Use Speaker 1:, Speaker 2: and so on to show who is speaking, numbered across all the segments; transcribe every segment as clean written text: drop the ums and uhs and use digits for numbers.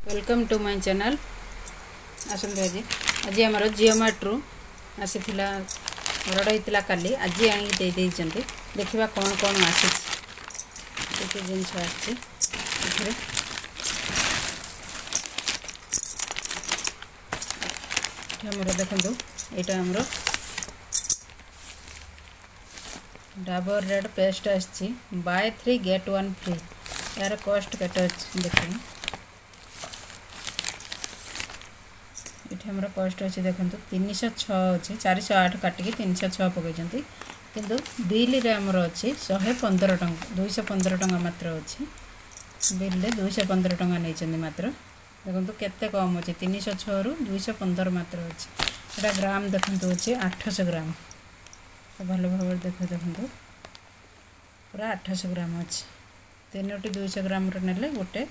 Speaker 1: Welcome to my channel. ଆସନ୍ତୁ, ଆଜି ଆମର ଜିଓ ମାର୍ଟରୁ ଆସିଥିଲା, ଅର୍ଡ଼ର ହେଇଥିଲା କାଲି, ଆଜି ଆଣିକି ଦେଇ ଦେଇଛନ୍ତି। ଦେଖିବା କ'ଣ କ'ଣ ଆସିଛି, କେତେ ଜିନିଷ ଆସିଛି ଏଥିରେ। ଏଠି ଆମର ଦେଖନ୍ତୁ, ଏଇଟା ଆମର ଡାବର ରେଡ଼୍ ପେଷ୍ଟ ଆସିଛି, buy three get one free। ଏହାର କଷ୍ଟ କେତେ ଅଛି ଦେଖନ୍ତୁ। ଏଠି ଆମର କଷ୍ଟ ଅଛି ଦେଖନ୍ତୁ, 306 ଅଛି। 408 କାଟିକି 306 ପକାଇଛନ୍ତି। କିନ୍ତୁ ବିଲ୍ରେ ଆମର ଅଛି 115 ଟଙ୍କା, 215 ଟଙ୍କା ମାତ୍ର ଅଛି। ବିଲ୍ରେ 215 ଟଙ୍କା ନେଇଛନ୍ତି ମାତ୍ର। ଦେଖନ୍ତୁ କେତେ କମ୍ ଅଛି, 306ରୁ 215 ମାତ୍ର ଅଛି। ଏଇଟା ଗ୍ରାମ ଦେଖନ୍ତୁ ଅଛି 800 ଗ୍ରାମ। ଭଲ ଭାବରେ ଦେଖନ୍ତୁ, ପୁରା 800 ଗ୍ରାମ ଅଛି। ତିନୋଟି 200 ଗ୍ରାମର ନେଲେ ଗୋଟେ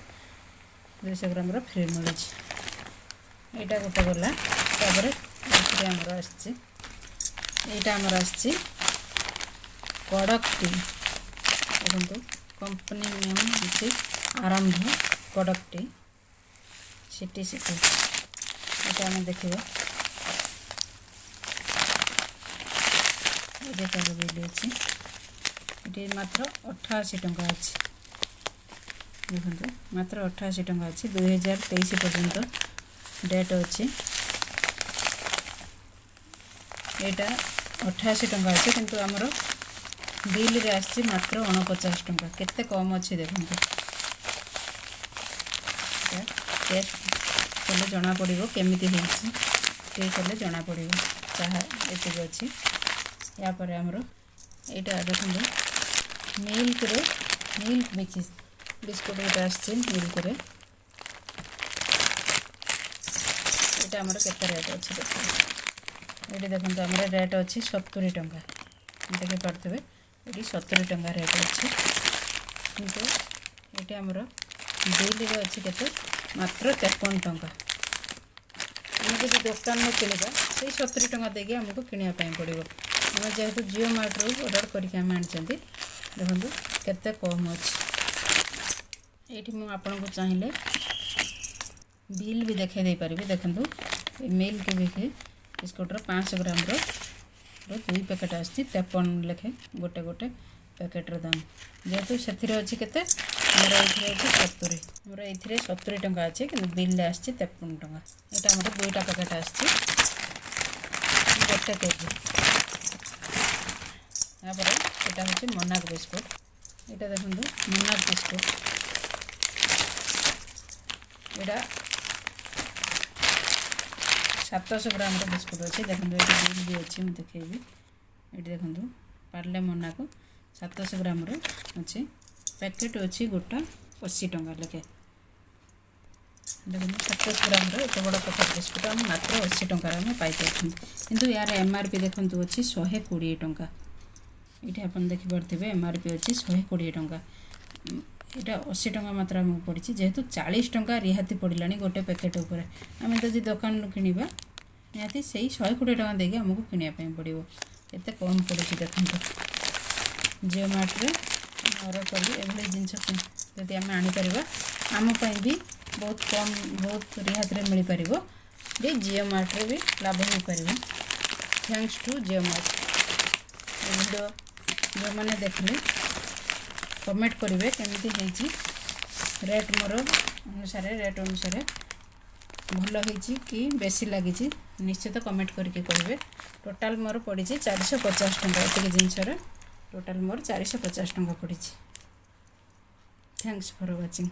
Speaker 1: 200 ଗ୍ରାମର ଫ୍ରି ମିଳୁଛି। ଏଇଟା ଗୋଟେ ଗଲା। ତାପରେ ଏଥିରେ ଆମର ଆସିଛି, ଏଇଟା ଆମର ଆସିଛି କଡ଼କ ଟି। ଦେଖନ୍ତୁ, କମ୍ପାନୀ ନେମ୍ ଅଛି ଆରମ୍ଭ କଡ଼କ ଟି ସିଟି। ଏଇଟା ଆମେ ଦେଖିବା। ଏବେ ତାର ବିଲ୍ ଅଛି ଏଠି ମାତ୍ର 88 ଟଙ୍କା ଅଛି। ଦେଖନ୍ତୁ, ମାତ୍ର 88 ଟଙ୍କା ଅଛି। 2023 ପର୍ଯ୍ୟନ୍ତ ଡେଟ୍ ଅଛି। ଏଇଟା 88 ଟଙ୍କା ଅଛି, କିନ୍ତୁ ଆମର ବିଲ୍ରେ ଆସିଛି ମାତ୍ର 49 ଟଙ୍କା। କେତେ କମ୍ ଅଛି ଦେଖନ୍ତୁ। ଟେଷ୍ଟ କଲେ ଜଣାପଡ଼ିବ କେମିତି ହେଇଛି, ଟି କଲେ ଜଣାପଡ଼ିବ। ଚାହା ଏତିକି ଅଛି। ୟାପରେ ଆମର ଏଇଟା ଦେଖନ୍ତୁ, ମିଲ୍କରେ ମିଲ୍କ ବିସ୍କୁଟ୍ ଗୋଟେ ଆସିଛି ମିଲ୍କରେ। ଏଇଟା ଆମର କେତେ ରେଟ୍ ଅଛି ଦେଖନ୍ତୁ। ଏଇଠି ଦେଖନ୍ତୁ, ଆମର ରେଟ୍ ଅଛି 70 ଟଙ୍କା। ଦେଖିପାରୁଥିବେ, ଏଠି 70 ଟଙ୍କା ରେଟ୍ ଅଛି। କିନ୍ତୁ ଏଇଠି ଆମର ବିଲ୍ରେ ଅଛି କେତେ? ମାତ୍ର 53 ଟଙ୍କା। ଆମେ ଯଦି ଦୋକାନରୁ କିଣିବା, ସେଇ 70 ଟଙ୍କା ଦେଇକି ଆମକୁ କିଣିବା ପାଇଁ ପଡ଼ିବ। ଆମେ ଯେହେତୁ ଜିଓ ମାର୍ଟରୁ ଅର୍ଡ଼ର କରିକି ଆମେ ଆଣିଛନ୍ତି, ଦେଖନ୍ତୁ କେତେ କମ୍ ଅଛି। ଏଇଠି ମୁଁ ଆପଣଙ୍କୁ ଚାହିଁଲେ ବିଲ୍ ବି ଦେଖାଇ ଦେଇପାରିବି। ଦେଖନ୍ତୁ, ଏ ମିଲ୍କ ବିସ୍କୁଟ୍ର 500 ଗ୍ରାମର ଦୁଇ ପ୍ୟାକେଟ୍ ଆସିଛି, 53 ଲେଖେ ଗୋଟେ ଗୋଟେ ପ୍ୟାକେଟ୍ର ଦାମ। ଯେହେତୁ ସେଥିରେ ଅଛି କେତେ? ଆମର ଏଇଥିରେ ଅଛି 70। ଆମର ଏଇଥିରେ 70 ଟଙ୍କା ଅଛି, କିନ୍ତୁ ବିଲ୍ରେ ଆସିଛି 53 ଟଙ୍କା। ଏଇଟା ଆମର ଦୁଇଟା ପ୍ୟାକେଟ୍ ଆସିଛି, 1 କେଜି। ତାପରେ ଏଇଟା ହେଉଛି ମୋନାକ ବିସ୍କୁଟ୍। ଏଇଟା ଦେଖନ୍ତୁ, ମୋନାକ ବିସ୍କୁଟ୍। ଏଇଟା 700 ଗ୍ରାମର ବିସ୍କୁଟ୍ ଅଛି। ଦେଖନ୍ତୁ, ଏଇଠି ବିଲ୍ ବି ଅଛି, ମୁଁ ଦେଖେଇବି। ଏଇଠି ଦେଖନ୍ତୁ, ପାର୍ଲେ ମୋନାକୋ 700 ଗ୍ରାମର ଅଛି। ପ୍ୟାକେଟ୍ ଅଛି ଗୋଟା 80 ଟଙ୍କା ଲେଖେ। ଦେଖନ୍ତୁ, 700 ଗ୍ରାମର ଏତେ ବଡ଼ ପ୍ୟାକେଟ୍ ବିସ୍କୁଟ୍ ଆମେ ମାତ୍ର 80 ଟଙ୍କାରେ ଆମେ ପାଇପାରୁଛନ୍ତି। କିନ୍ତୁ ଏହାର ଏମ୍ଆର୍ପି ଦେଖନ୍ତୁ ଅଛି 120 ଟଙ୍କା। ଏଇଠି ଆପଣ ଦେଖିପାରୁଥିବେ, ଏମ୍ଆର୍ପି ଅଛି 120 ଟଙ୍କା। ଏଇଟା 80 ଟଙ୍କା ମାତ୍ର ଆମକୁ ପଡ଼ିଛି। ଯେହେତୁ 40 ଟଙ୍କା ରିହାତି ପଡ଼ିଲାଣି ଗୋଟେ ପ୍ୟାକେଟ୍ ଉପରେ, ଆମେ ଯଦି ଦୋକାନରୁ କିଣିବା, ନିହାତି ସେଇ 120 ଟଙ୍କା ଦେଇକି ଆମକୁ କିଣିବା ପାଇଁ ପଡ଼ିବ। କେତେ କମ୍ ପଡ଼ୁଛି ଦେଖନ୍ତୁ। ଜିଓ ମାର୍ଟରେ ଅର୍ଡ଼ର କରି ଏଭଳି ଜିନିଷ ଯଦି ଆମେ ଆଣିପାରିବା, ଆମ ପାଇଁ ବି ବହୁତ କମ୍, ବହୁତ ରିହାତିରେ ମିଳିପାରିବ ବି, ଜିଓ ମାର୍ଟରେ ବି ଲାଭ ହୋଇପାରିବ। Thanks two Jio mart. ଏ ଭିଡ଼ିଓ ଯେଉଁମାନେ ଦେଖିଲେ, କମେଣ୍ଟ କରିବେ କେମିତି ହେଇଛି। ରେଟ୍ ମୋର ଅନୁସାରେ, ରେଟ୍ ଅନୁସାରେ ଭଲ ହେଇଛି କି ବେଶୀ ଲାଗିଛି, ନିଶ୍ଚିତ କମେଣ୍ଟ କରିକି କହିବେ। ଟୋଟାଲ୍ ମୋର ପଡ଼ିଛି 450 ଟଙ୍କା। ଏତିକି ଜିନିଷରେ ଟୋଟାଲ୍ ମୋର 450 ଟଙ୍କା ପଡ଼ିଛି। Thanks for watching.